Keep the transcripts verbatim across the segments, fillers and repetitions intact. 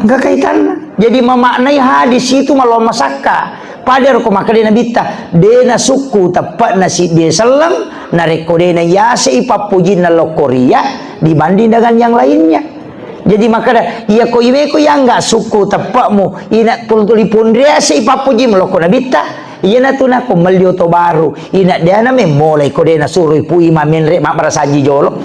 Gak kaitanna. Jadi mamaknai hadis itu malomma sakka. Pada ro ko makkeda Nabitta, de nasukku teppe'na siddie selleng, narekko de nayasei pappujinna lokko riya dibanding dengan yang lainnya. Jadi makkeda, iya ko iwe ko iya nggak sukku teppe'mu, ina tuli-tuli punriasei pappujimmu lokko Nabitta, iyanatu nako melli oto baru, ina deana memmolai ko de nasuroi Pu Imam menre mabbarasanji jolo.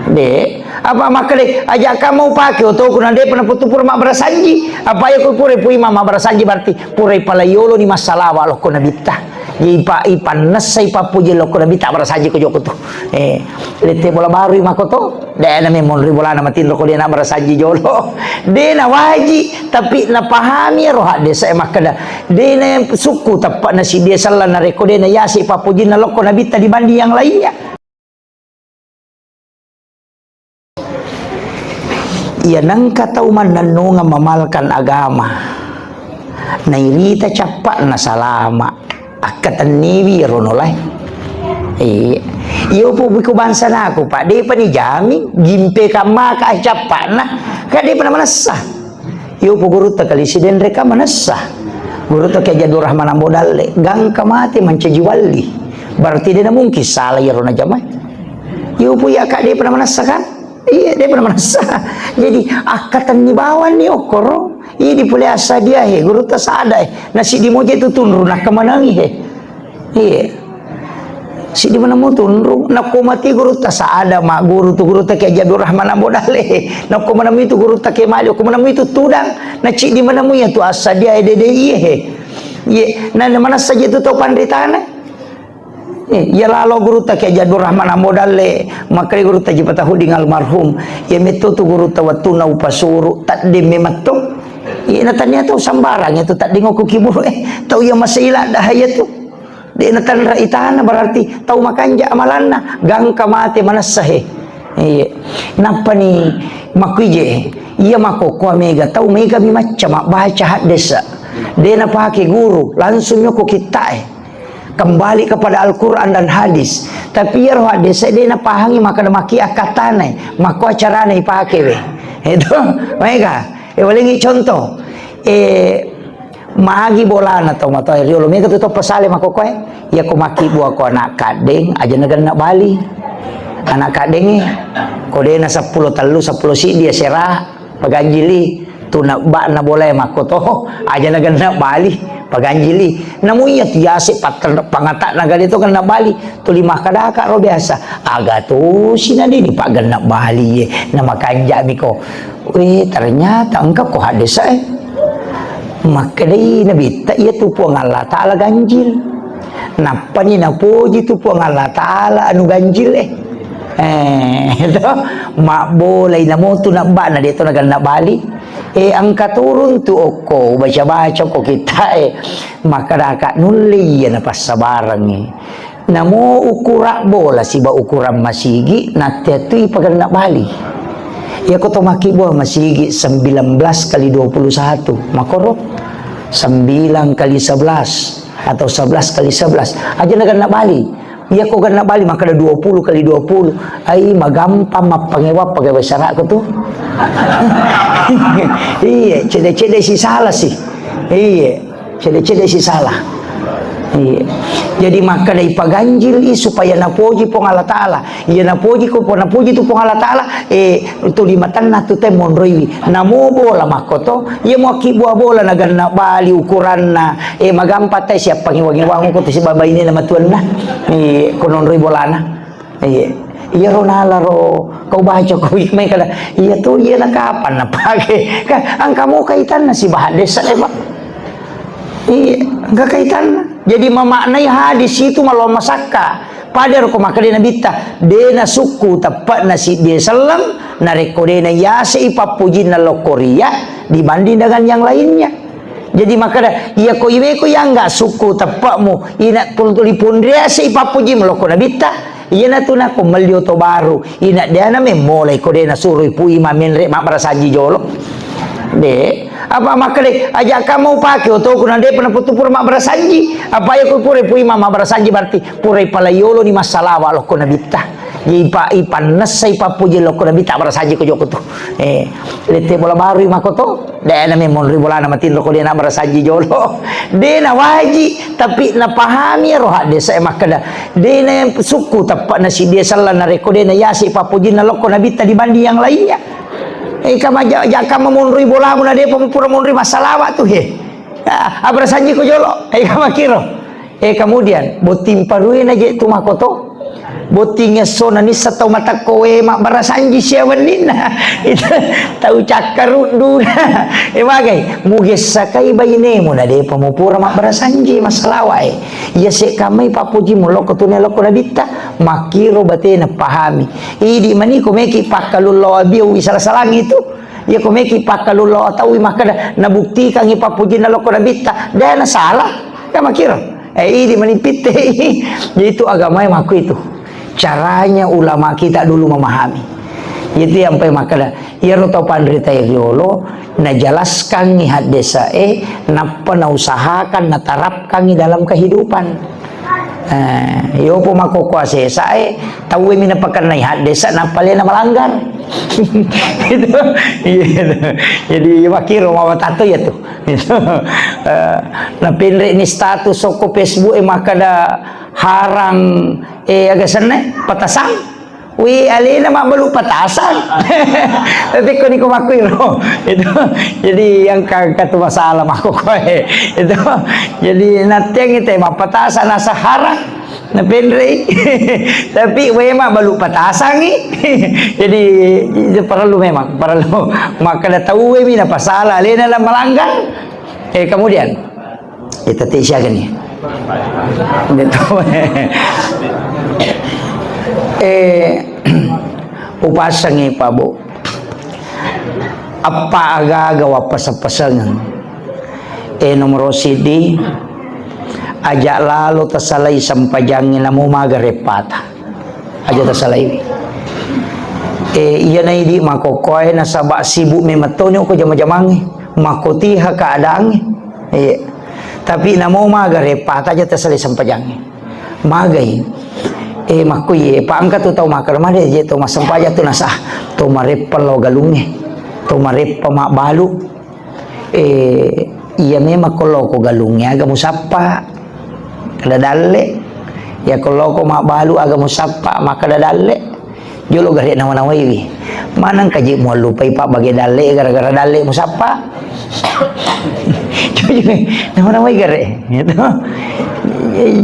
De, apa makkeda, aja kamu pake otoku na depa naputtu pura mabbarasanji. Apa iya ko pura Pu Imam mabbarasanji berarti pura ipalaioloni massalawa lokko Nabitta. Ipa-, ipannessai pappujing lokko Nabitta, mabbarasanji ko jokko tu. Eh, lette bola baru i makoto. De na memeng ri bolana matinro ko de na mabbarasanji jolo. De na waji, tapi napahami ro haddesa e makkeda. De na sukku teppe'na siddie selleng narekko de nayasei pappujinna lokko Nabitta dibanding yang lainnya. Iya nengka tau mannennungeng mamalkan agama. Nairita cappa'na salama. Akkatenniwi iyaro nolae. Iya. Iyo pu biko bangsa naku, Pak, depa ni jami, gimpe kammaka cappa'na, ka depa na manessa. Iyo pu gurutta kali Sidenreng ka manessa. Gurutta Kiai Abdul Rahman Ambo Dalle, gangka mate mancaji walli. Berarti de na mungkin salah iyaro najamae. Iyo pu iya ka depa na manessa kan? Iya, depa na manessa. Jadi, akkatenni bawanni okkoro. Idi pole Assadia he, gurutta Saada he. Na siddi moja itu tunru, nakkamanangi he. Iya. Siddi manemu tunru, nakko mati gurutta Saada, ma guru tu gurutta Kiai Abdul Rahman Ambo Dalle he. Nakko manemu itu gurutta Kiai Mali, ko manemu itu tudang, na ciddi manemu iya tu Assadia he, dede iye he. Iya, na, na manessa je tu tau panritana. Eh, iya lalo gurutta Kiai Abdul Rahman Ambo Dalle, makkeda gurutta Haji Patahudin almarhum. Iya metto tu gurutta wettunna upasuru, tadding memetto. Iya na tania tau sambarang iya tu tadding okko kiburu, eh, tau iya masei ladda iya tu. De na tanra itana berarti tau makanja amalanna, gangka mate manessa he. Iya. Nappani makkuije, iya makkokkoa mega tau mega mi macca mabbaca haddesa. De na pake guru, langsung yoko kittae. Kembali kepada Al-Quran dan hadis. Tapi iyaro hadis de napahangi makkeda maki akkattana, makko carana ipake we. Itu, maega. Eh, walengi contoh. Eh, magi bolana tau matoa riolo mega tu toppa sale makkokoe. Iya ko makkibua ko anak kaddeng, aja nagenna bali. Anak kaddengnge, ko dena seppulo tellu, seppulo siddi, ya sera. Paganjili, tu nabba'na bolae makkoto, aja nagenna bali, paganjili. Namu iya tu yase patter-, pangata'na gale to genna bali, tuli makkadaka ro biasa. Aga tosi na deni paggenna bali ye, na makanja'mi ko. Weh, ternyata engka ko haddesa e. Makkedai Nabitta, iya tu Puang Allah Ta'ala ganjil. Nappani napoji tu Puang Allah Ta'ala anu ganjil e. Eh, to, mabbolai namotu nabba'na de to nagenna bali. Eh, engka turun tu okko, baca-baca ko kitta e. Makkadaka nulle iya napassabarengngi. Namo ukura bola siba ukuran masigi, nattettui pagenna bali. Iya ko to makkibua masigi sembilan belas kali dua puluh satu, makoro sembilan kali sebelas. Atau sebelas kali sebelas. Aja nagenna bali. Iya ko genna bali makkeda dua puluh kali dua puluh. Ai, magampang mappangewa pegawai sara ko tu. Iya, cede-cede si salah sih. Iya, cede-cede si salah. Iya. Jadi makkeda ipaganjili supaya napoji Puang Allah Ta'ala. Iya napoji ko, napoji tu Puang Allah Ta'ala, eh, tuli matenna tu te monroiwi. Namo bola makkoto, iya mo akkibbua bola nagenna bali ukuranna, eh, magampa te siappangi wangi-wangi ko tu sibabaine na matuanna. Eh, ko nonroi bolana. Iya. Iya ro nala ro kau baca ko mai kada. Iya tu iya na kapan napake. Kan angka mo kaitanna sibahan desa e, Pak. Iya, engka kaitanna. Jadi mamaknai hadis itu malomma sakka. Pada ro ko makkeda Nabitta, de nasukku teppe'na siddie selleng, narekko de nayasei pappujinna lokko riya dibanding dengan yang lainnya. Jadi makkeda, iya ko iwe ko iya nggak sukku teppe'mu, ina tuli-tuli punriasei pappujimmu lokko Nabitta, Iyanatu nako melli oto baru, ina deana memmolai ko de nasuroi Pu Imam menre mabbarasanji jolo. De, apa makkeda, aja kamu pake otoku na depa naputtu pura mabbarasanji. Apa iya ko pura Pu Imam mabbarasanji berarti pura ipalaioloni massalawa lokko Nabitta. Ipa-, ipannessai pappojie lokko Nabitta, abbarasanji ko jolo tu. Eh, lette bola barui makko to, de' na memmonri bolana matinro ko de' na abbarasanji jolo. De' na waji, tapi napahami ero haddesa e makkeda, de' na sukku teppa na siddie selleng narekko de' na yase pappojinna lokko Nabitta dibanding yang lainnya. Eh, kama ja-, jaka mamonroi bolamu na de'pa mupura monroi massalawa tu, he. Ah, abbarasanji ko jolo. Eh, kama kiro. Eh, kemudian, botting paruena je tu makko to. Botting esso na nissa tau matekko we mabbarasanji sia wenninna. Itu tau cakkaruddu. Eh, magai, mugessakai bainemu na de'pa mupura mabbarasanji massalawa e. Iya se kamai pappojimu lokko tune lokko Nabitta, makkiro batena pahami. Idi maniko meki pakkalullo abia wi sala-salangi tu. Iya ko meki pakkalullo tauwi makkeda, nabuktikangi pappojinna lokko Nabitta, de' na salah. Kan makkiro. Eh, idi mani pitte. Jadi itu agama e makko itu. Caranya ulama kita dulu memahami. Itu yang paling makkeda, iyaro tau panrita riolo, najelaskangi haddesa e, nappa nausahakan natarapkangi dalam kehidupan. Eh, yopo makkokkoe sesa e, tauwe mi napakennai haddesa, nappa alena malanggar. Itu, iya, itu. Jadi, makkiro mawatato ya tu. Itu. Eh, napenre ni status sokko Facebook e makkeda harang, eh, aga senna, patasang. Wi, alena mabbalu patasang. Tapi ko niko makkuiro. Itu. Jadi, yang ka-, katu masalah makkokkoe. Itu. Jadi, nattiang ite mappatasang nasa harang. Napenrei. Tapi we mabbalu patasangi. Jadi, itu perlu memang, perlu. Makkeda tauwe mi napasala, alena la malanggar. Eh, kemudian, Ita te siaga ni? Betul. Eh, upasangi Pak Bu. Apa aga-aga wappaseng-pasengeng. Eh, nomor sidi, aja lalo tasalai sempajangi namo maga reppata. Aja tasalaiwi. Eh, iya na idi makkokkoe nasaba sibuk memang toni ko jama-jamangnge. Makkotiha keadaangnge. Iya. Tapi namo maga reppata aja tasalai sempajangnge. Magai. Eh, makkoi, eh, pa engka tu tau makkeda made je to massempajang tu nasa. To mareppa lao galungnge. To mareppa mabbalu. Eh, iya memang ko lao ko galungnge aga musappa. Kada dalle. Ya ko lao ko mabbalu aga musappa, makkeda dalle. Jolo gare nawa-nawaiwi. Maneng kaji muallupai pabbage dalle gara-gara dalle musappa. Jolo nawa-nawai gare. Gitu.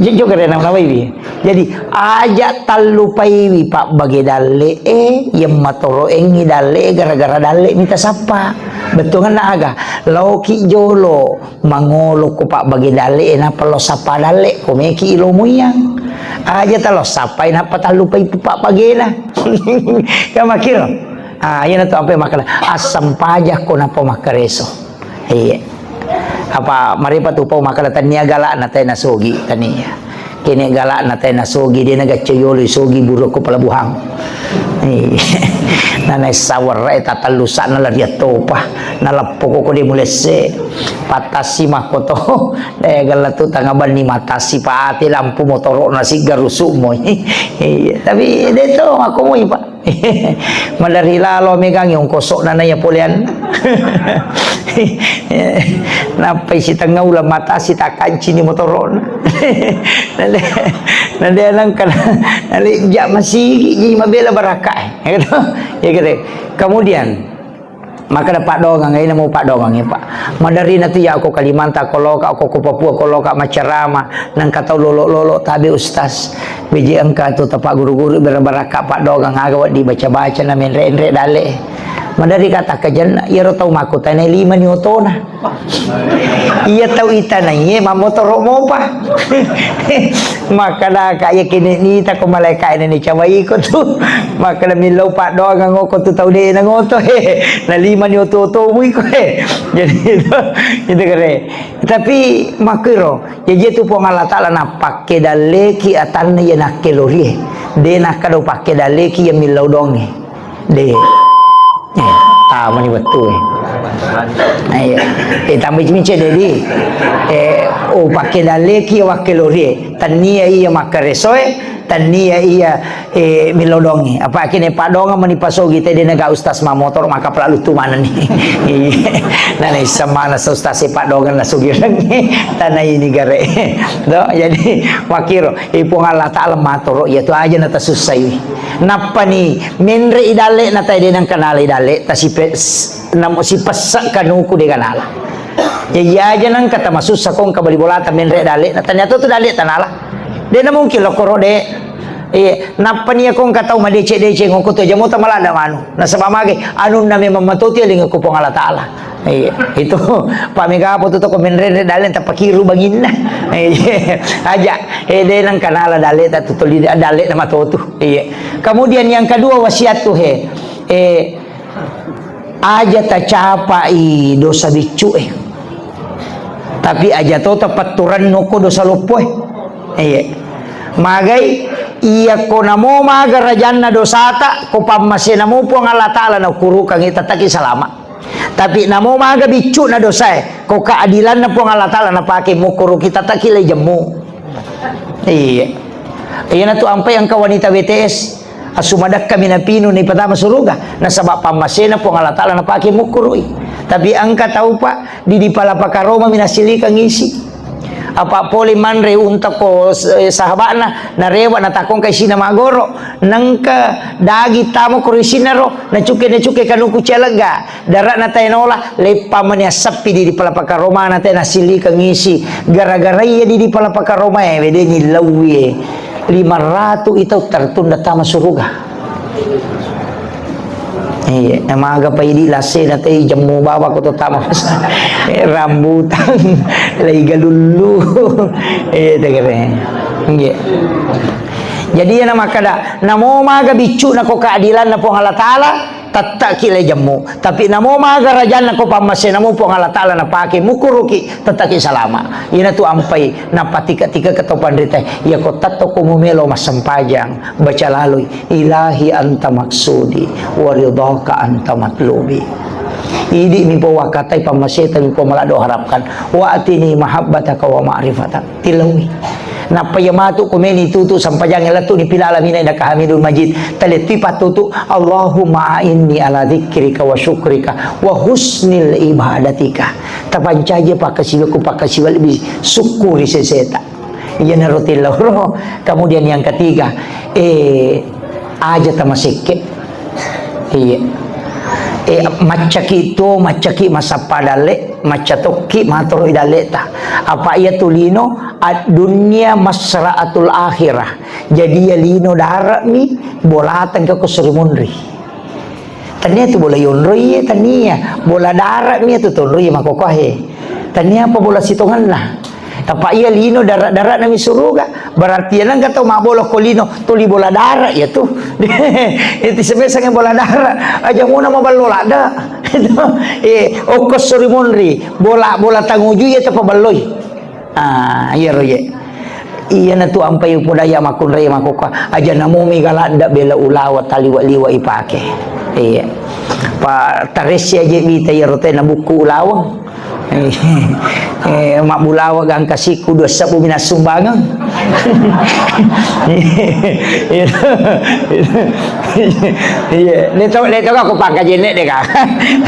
Jolo gare nawa-nawaiwi. Jadi, aja tallupaiwi pabbage dalle e, yemma toroengngi dalle e gara-gara dalle mita sappa. Bettuanna aga? Laoki jolo mangolo ko pabbage dalle e, nappa lo sappa dalle, ko meki ilo muiang. Aja talo sappai nappa tallupai pabbagena. Kan makkiro. Ah, iyana tu ampe makkeda, assampajang ko nappa makkareso. Iya. Apa marepa tu pau makkeda tania galakna tae nasogi, tania. Kene galakna tae nasogi, de nagacco yolo isogi buru ko pelabuhan. Iya. Nana sawerre tatellusana lariattopa. Naleppoko ko de mulesse. Pattassi makkoto. De gella tu tanga banni mattassi pate lampu motoro'na sigga rusuk moi. Iya. Tapi de to makko moi, Pak. Madari lalo megangi ongkosokna naiya poleanna. Nappai sitengnga uleng matasi takkancini motorona. Nade, nade nangka nalejja masigi ji mabela barakka e. Ya gitu. Ya gitu. Kemudian, makkeda paddoangang, ina mau paddoangang, Pak. Maderina tu ya ko Kalimantan ko loka, ko, ko Papua ko loka macerama, nangka tau lolo-lolo tabe ustaz. Beji engka tu tapa guru-guru bera-, barakka paddoangang aga wedding baca-baca na menre-enre dalle. Maderi kata kajenna, iyaro tau makkutana lima ni otona. Iya tau itanaiye mammotoro mopa. Makkadaka iya kene nita ko malaika ina ni cawaiko tu. Makkada millau paddoangang oko tu tau de na ngoto he. Na lima ni oto-oto mu iko he. Jadi itu, itu kare. Tapi makkiro, jaji tu Puang Allah Taala napakke dalleki atanna iya nakkelorie. De nakkada pakke dalleki iya millau donge. De. Eh, tamani wettu, eh. Nah, iya. Eh, tambai minceng, jadi, eh, oh, pakke dalleki wakkelorie. Tania iya makkaresoe, Tania iya, eh, milodongi. Apa kene padongan mani pasogi te dena ga ustaz mamotoro maka pelalu tu mana ni. Iya. Nana isama na ustaz e padongan na sugi rengi. Tanah ini gare. Do, jadi makiro, eh, Puang Allah Ta'ala matoro, iya tu aja na tasussai. Nappa ni menre i dalle na tai denang kanala i dalle, tasipe-, s-, namo sipessa kanuku de kanala. Ya, iya aja nang kata masussa kong kabali bolata menre dalle na tania tu tu dalle tanala. De na mungkin lo koro de. Iya, nappa nia kong katau madece-dece ngoko tu aja mota malada manu. Nasaba mage anunna memang matotu eling ko Puang Allah Ta'ala. Iya, itu Pak Mega apa tu toko menre dalle tappa kiru banginna. Iya, aja. Eh, de nang kanala dalle ta tutuli dalle na matotu. Iya. Kemudian yang kedua wasiat tu he. Eh, Aja tacapai dosa biccu e. Tapi aja to tapatturennu ko dosa loppo e. Iya. Magai, iya ko namo maga rajanna dosata, ko pammasena mo Puang Allah Ta'ala na ukurukangi tataki salama. Tapi namo maga biccu na dosa e, ko keadilanna Puang Allah Ta'ala na pake mukuruki tataki le jemmu. Iya. Iyanatu ampai engka wanita W T S. Assumadakka minapinu ni patama suruga. Nasaba pammasena Puang Allah Ta'ala napake mukkurui. Tapi engka tau, Pak, di, di palapa karoma minasilikang isi. Apa pole manre unta ko s-, eh, sahabatna, narewa natakongka isina magoro. Nengka dagi tamo ko risinna ro, nacuke-nacuke kanuku cialegga. Dare'na tae nola, leppa mani assappi di, di palapa karomana tae nasilikeng isi. Gara-gara iya di, di palapa karomae, wedengi lauwie. Lima ratu itau tertunda tama suruga. Iya, maga pai di lasena tae jemmu baba ko to tama. Eh, rambutan, lai galullu. Eh, tegere. Iya. Jadi, iya na makkada, namo maga biccu na ko keadilan na Puang Allah Ta'ala, tettaki le jemmu. Tapi namo maga rajanna ko pammasena mo Puang Allah Ta'ala napake mukuruki tettaki salama. Ina tu ampai napatika-tika ke tau panrita. Iya ko tetto ko mumelo massempajang, baca lalui, "Ilahi anta maksudi, wa ridhaka anta matlubi." Idi mi po wakatai pammaseta mi po malado harapkan. Wa atini mahabbataka wa ma'rifatak. Tilaui. Nappa iya matu ko meni tutu sampajangnge lettu ni pila alamina innaka hamidun majid. Talettui pattutu, Allahumma a'inni ala dzikrika wa syukrika wa husnil ibadatika. Tapancaji pakkasiwiku, pakkasiwi lebbi syukuri seseta. Iyanaro tilauro. Kemudian yang ketiga, eh, aja tamasekke. Iya. Eh, maccaki tuo, maccaki masappa dalle, macca tokki matoro i dalleta. Apa iya tu lino, ad-dunya masra'atul akhirah. Jadi iya lino dare'mi, bolateng ko suri munri. Tania tu bola yonroi, tania. Bola dare'mi tu tonroi makokohe. Tania apa bola sitongenna. Apa iya lino dara-dara nami suruga. Berarti iya nengka tau mabolo ko lino, tuli bola dara iya tu. Itu semesange bola dara. Aja muna maballo lada. Eh, okko suri monri. Bola, bola tanguju iya tapa balloi. Ah, iya ro ye. Iya na tu ampai upodaya makunrai makokka. Aja namumi galadda bela ulawa taliwa-liwa ipake. Iya. Pa taresi aja bita iya ro tena buku ulaweng. Eh, mabbulawa gangka siku dua sebbu minassumbangeng. Iya, iya. Leto, leto aku pangkajenek deh, Kak.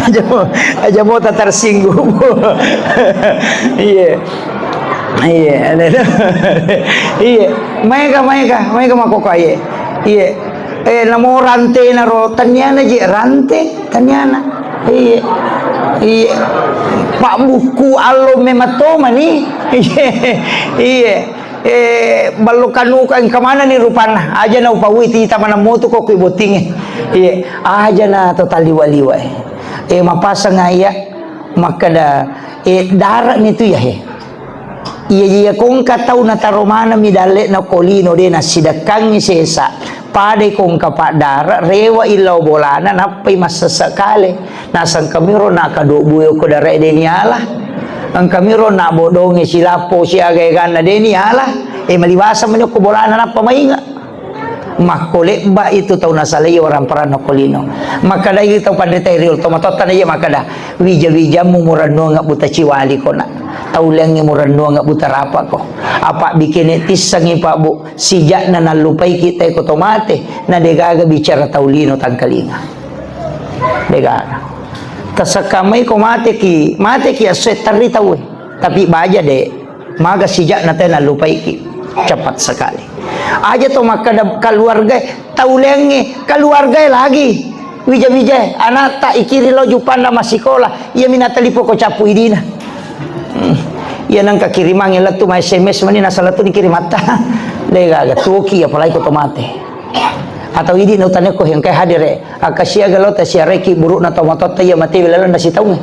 Aja mau, aja mau tak tersinggung. Iya. Iya, leto. Iya. Maega, maega, maega makokka, iya. Iya. Eh, namo rantena ro, taniana je rante, taniana. Iya. Iya. Pak buku allo mematoma ni. Iya. Iya. Eh, ballo kanuka engka mana ni rupanna. Aja na upawiti tama na motu ko kui bottinge. Iya. Aja na to taliwa-liwa. Eh, mapasang iya makkada, eh, dara ni tu ya he. Iya, iya, ko engka tau nataro maneng mi dalle'na ko lino, de nassidekkangngi sesa. Padai ko engka paddara, rewa i lao bolana, nappai massessa kale. Nasang kamiro na kadobbu e ko dara e de niala. Engka miro na bodonge silappo siaga eganna de niala. E maliwasa mani ko bolana nappa mainga. Makko lebba itu tau nasalai orang peranno ko lino. Makkedai tau panrita riolo, tomatoatta na iya makkeda, wija-wijammu murennuang buta ciwali kona. tau liangnge murennuang buta rapako. Apa bikene tissangi, Pak, Bu, sijakna nallupaiki tae ko to mate, na degaga bicara tau lino tangkalinga. Degaga. Tasekkamai ko mateki, mateki esso terri tauwe. Tapi baja de, maga sijakna tae nallupaiki. Cepat sekali. Aja to makkeda keluarga, tau liangnge, keluarga lagi. Wija-wija, anakta ikiri lo jupanna massikola, iya mina telipo ko cappu idina. Hmm. Iya nangka kirimangnge lettu ma S M S mani nasala tu dikirimatta. Degaga tuoki apalagi ko to mate. Atau idi na utanekko engkai hadere. Akka siaga lo tasiareki burukna tomatoatta iya mate lalenna sitaungnge.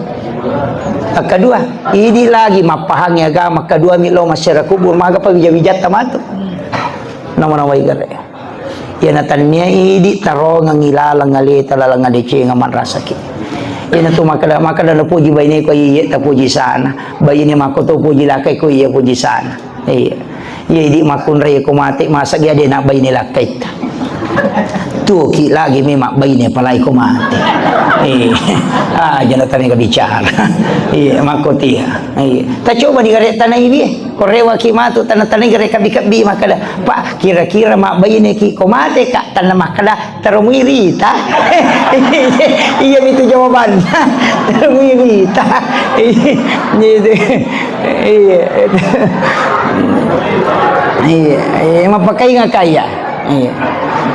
Akkadua, idi lagi mappahangi agama, akkadua mi lo masyarakat kubur, maga pa wija-wijatta matu. Nama-namai gare. Iyana tannia idi tarongengi laleng aleta, laleng adecenga manrasaki. Iyana tu makkeda, makkeda napuji baine ko iye tapuji sana. Baine makko to puji lakai ko iya puji sana. Iya. Iya, idi makkunrai ko mate, masa dia de nak baine lakkaitta. Tuoki lagi memang baine palai ko mate. Iya. Ah, jana tane bicara. Iya, makko tia. Iya. Ta coba di gare tanai bi. Ko rewaki matu tana-tanai gare kabbi-kabbi makkeda, "Pak, kira-kira mabbaineki ko mate, Kak?" Tanna makkeda, "Tero muirita." Iya mitu jawabanna. Tero muirita. Iya. Iya. Iya, iya, mapakainga kaya. Iya.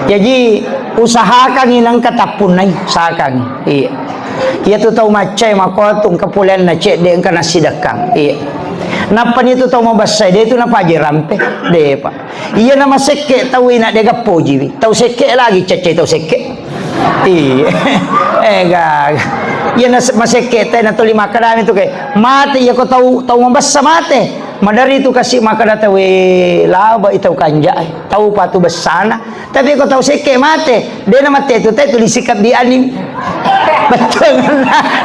Jadi, usahakangi nangka tappunnai, usahakangi. Iya. Iya tu tau maccai makotu engka pulenna cedde engka nassidekkang. Iya. Nappani tu tau mabessai de tu napaje rampe. De, Pak. Iya na masekke tau ina de gappojiwi. Tau sekke lagi cecce tau sekke. Iya. Eh, gaga. Iya na se-, masekke te na tuli makkedami tu ke. Mate iya ko tau, tau mabessa mate. Madari tu kasi makkeda tau, eh, laba i tau kanja, eh. Tau patu bessana. Tapi ko tau sekke mate, de na mate tu te tuli sikabbi ani. Betul.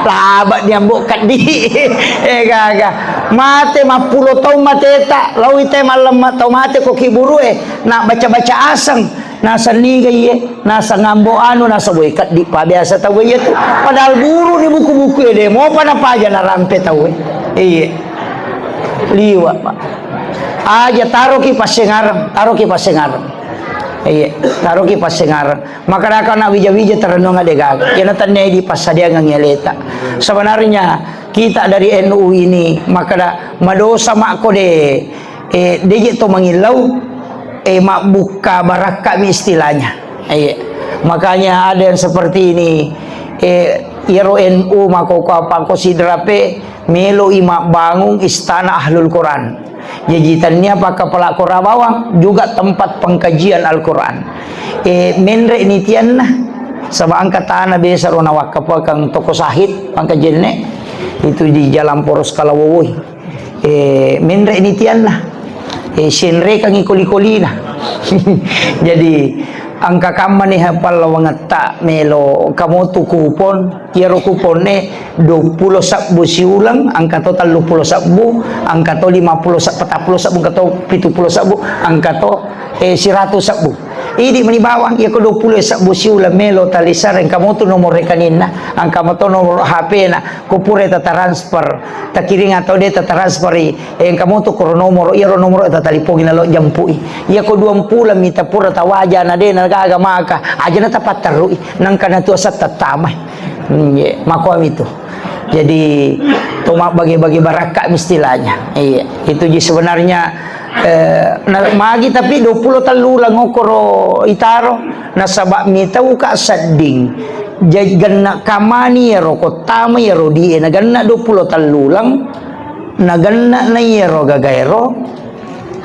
Laba diambo kaddi. Eh, gaga. Mate mappulo tau mateta, lawi te mallemma tau mate ko kiburu, eh. Na baca-baca aseng. Naseng niga iye, naseng ambo anu, naseng woi keddi pa biasa tau iye tu. Padahal guru di buku-buku e de mopa napaja narampe tau e. Iye. Liwa, Pak. Aja taroki passengareng, taroki passengareng. Iye, taroki passengareng. Makkadaka na wija-wija terenung adegaga. Iyana tennai di passadiangengngi aleta. Sebenarnya kita dari N U ini makkada madosa makko de Eh, deje to mangillau, eh, mabbukka barakka mi istilahnya. Eh, makanya ada yang seperti ini, eh, iyaro N U mako ko apa ko sidrape meloi mabbangung istana Ahlul Quran. Jaji tannia pakkapala Quran bawang juga tempat pengkajian Al-Quran. Eh, menre ni tianna, saba engka tana biasa ro nawakkapakang toko sahid pangkajenne itu di Jalan Poros Kalawowoi. Eh, menre ni tianna. Eh, senrekangi koli-kolina. Jadi, engka kammani ha pallawangetta melo kamotu kupon, iyaro kuponne duappulo sebbu siuleng, engka to telluppulo sebbu, engka to limappulo se-, patappulo sebbu, engka to pituppulo sebbu, engka to, eh, siratu sebbu. Idi mani bawang, iya ko duappulo sebbu siuleng melo talisareng, engka motu nomor rekeninna, engka moto nomor H P-na, ko pura tata transfer, takiring atau de tata transferi, eh, engka moto koro nomoro, iyaro nomoro tatalipongi nalo jampui. Iya ko duampuleng mita pura tawaja na de na gaga maka, aja na tapatterui, nangka na tuasa tattamai. Hmm, ye, makoami tu. Jadi, to mabbage-bage barakka mi istilahnya. Iya, itu ji sebenarnya, eh, na-, magi tapi duappulo tellu uleng okkoro itaro, nasaba mitauka sedding. Jadi, genna kamani ero kottama ero die, na genna duappulo tellu uleng, na genna na ero gagaero,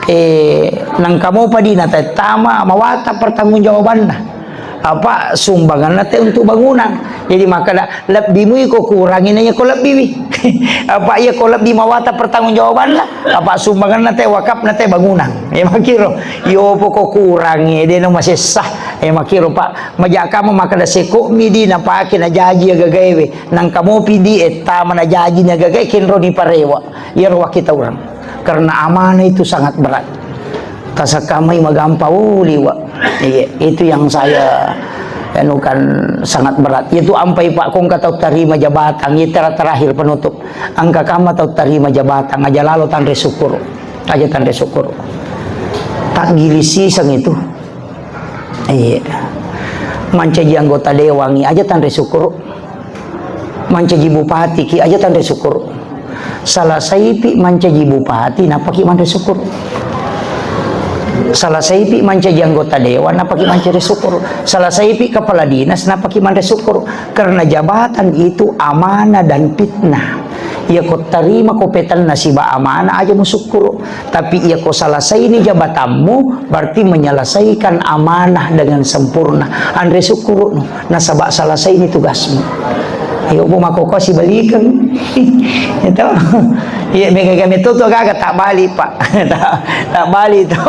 Eh, nangka mopa dina tettama mawatang pertanggungjawabanna. Apa sumbanganna te untuk bangunan. Jadi makkeda, lebbi mui ko kurangi na iya ko lebbi wi. Apa iya ko lebbi mawatang pertanggungjawabanna, apa sumbanganna te wakafna te bangunan. Eh, makkiro, yopo ko kurangi, de na masessa. Eh, makkiro, Pak, majaka mo makkeda seko mi dina pake na jaji gagaewe. Nangka mopi di ettama na jaji na gagae kenro ni parewa. Iyaro wakkitaureng. Karena amanah itu sangat berat. Tasakamai magampa, oh, liwa. Iya, itu yang saya, Anu kan sangat berat. Itu ampai Pak kongka tau tarima jabatan, itu tera-, terakhir penutup. Angka kama tau tarima jabatan, aja lalo tanre syukur. Aja tanre syukur. Tak gili siseng itu. Iya. Mancaji anggota dewan, aja tanre syukur. Mancaji bupati ki, aja tanre syukur. Salasaipi mancaji bupati, napaki manre syukur. Salasaipi mancaji anggota dewan, napaki manre syukur. Salasaipi kepala dinas, napaki manre syukur. Karena jabatan itu amanah dan fitnah. Iya ko tarima ko petenna siba amanah, aja musyukur. Tapi iya ko selesaini jabatanmu, berarti menyelesaikan amanah dengan sempurna. Anre syukurukno, nasaba selesaini tugasmu. Iya, bu makkokko sibalikeng. Itu. Iya, mega-mega metto tu gaga tak balik, Pak. Tak, tak balik tu.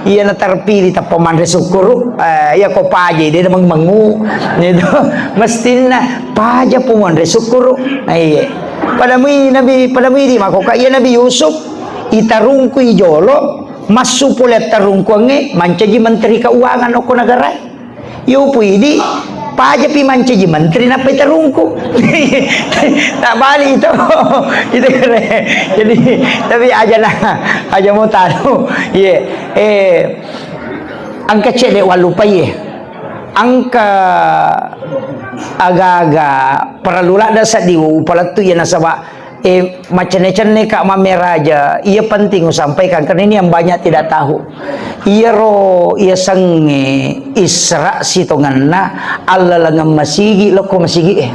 Iya, na terpilih, tak pemanre syukuru. Eh, iya, ko paje, dia mengu-mengu. Itu. Mestinna paja pemanre syukuru. Iya. Pada mui Nabi, pada mui di makkokko, iya Nabi Yusuf, itarungkui jolo, massu pole attarungkuangnge, mancaji menteri keuangan okko negara. Yo puidi, pajapi mancaji menteri nappai tarungku. Tak balik itu. Itu keren. Jadi, tapi aja nah, aja mau tahu. Iya. Eh, angka cedde wallupai, eh. Angka aga-aga perlu ladda seddi upalettu iya nasaba Eh, macenne-cenne ka mammeraja, iya penting usampaikan karena ini yang banyak tidak tahu. Iyaro iya sengnge Isra sitongenna allalengeng masigi lokko masigi, eh.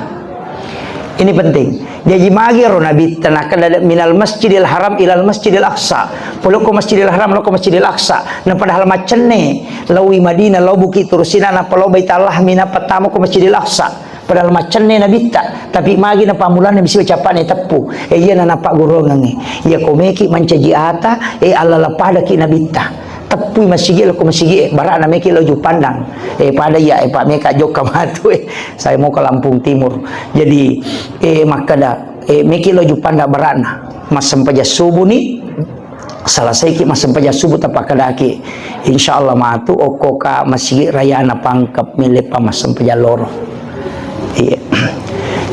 Ini penting. Jaji magi ro Nabitta nakkeda minal Masjidil Haram ilal Masjidil Aqsa. Polokko Masjidil Haram lokko Masjidil Aqsa. Na padahal maccenne lawi Madinah, lao Bukit Tursina, nappa lao Baitallah, minappa tamo ko Masjidil Aqsa. Padahal maccenne Nabitta, tapi magi napammulana bisi ucappa'na teppu. Eh, iyana napaggurungengngi. Iya ko meki mancaji ata, eh, allala padaki Nabitta. Teppui masigi, lokko masigi, eh, bara'na meki lo Jupandang. Eh, pada iya, eh, Pak, meka jokka matu, eh. Saya mau ke Lampung Timur. Jadi, eh, makkeda, eh, meki lo Jupandang bara'na. Massempajang subuh ni, Selesaiki massempajang subuh, tapakkedaki, "Insya Allah matu okko ka Masigi Rayana Pangkep milleppa massempajang loro." Iya.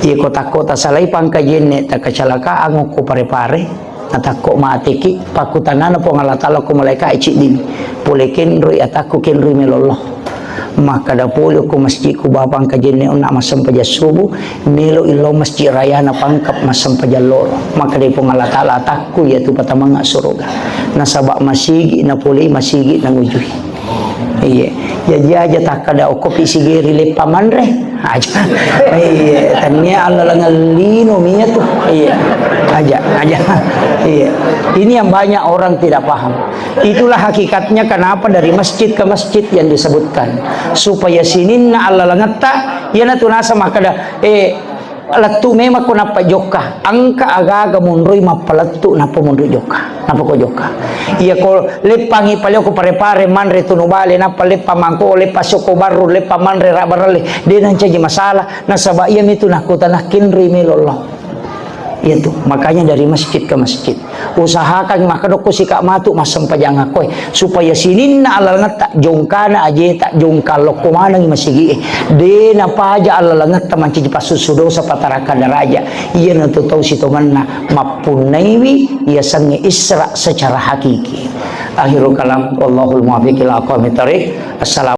Iya, ko takko tasalai pangkajenne, takacalakaang okko Pare-Pare, natakko mateki, pakkutanana Puang Allah Taala ko malaika ciddimi, pole kenroi atakku, kenroi melollo. Makkeda pole ko masjidku bapang kajenne onna massempajang subuh, melo illau Masjid Rayana Pangkep massempajang loro. Makkeda Puang Allah Taala, atakku iyatu patamangnga suruga. Nasaba masigi napolei masigi nangujui. Iya. Jaji aja takkeda okko pi sigeri leppa manre. Aja. Iya, tania allalengeng lino mia tu. Iya. Aja, aja. Iya. Ini yang banyak orang tidak paham. Itulah hakikatnya kenapa dari masjid ke masjid yang disebutkan. Supaya sininna allalengetta, iyanatu naseng makkeda, eh, lettu memang ko nappa jokka. Engka aga-aga monroi mappalettu nappa monroi jokka. Nappa ko jokka. Iya ko leppangi paleo ko Pare-Pare manre tunu bale, nappa leppa mangko, leppa soko barru, leppa manre rabarelle. De nancaji masalah. Nasaba iyamitu nakkutana kenroi melo lao. Iyatu, makanya dari masjid ke masjid. Usahakan makkeda okko sika matu massempajang akkoe, supaya sininna allalengetta jongkana ajeta jongka lokko manengi masigie. De napaja allalengetta mancaji passusu dosa, patarakka daraja. Iyanatu tau sitongenna mappunnaiwi yasengnge Isra secara hakiki. Akhirul kalam, wallahul muwaffiq ila aqwamit thariq. Assalamualaikum.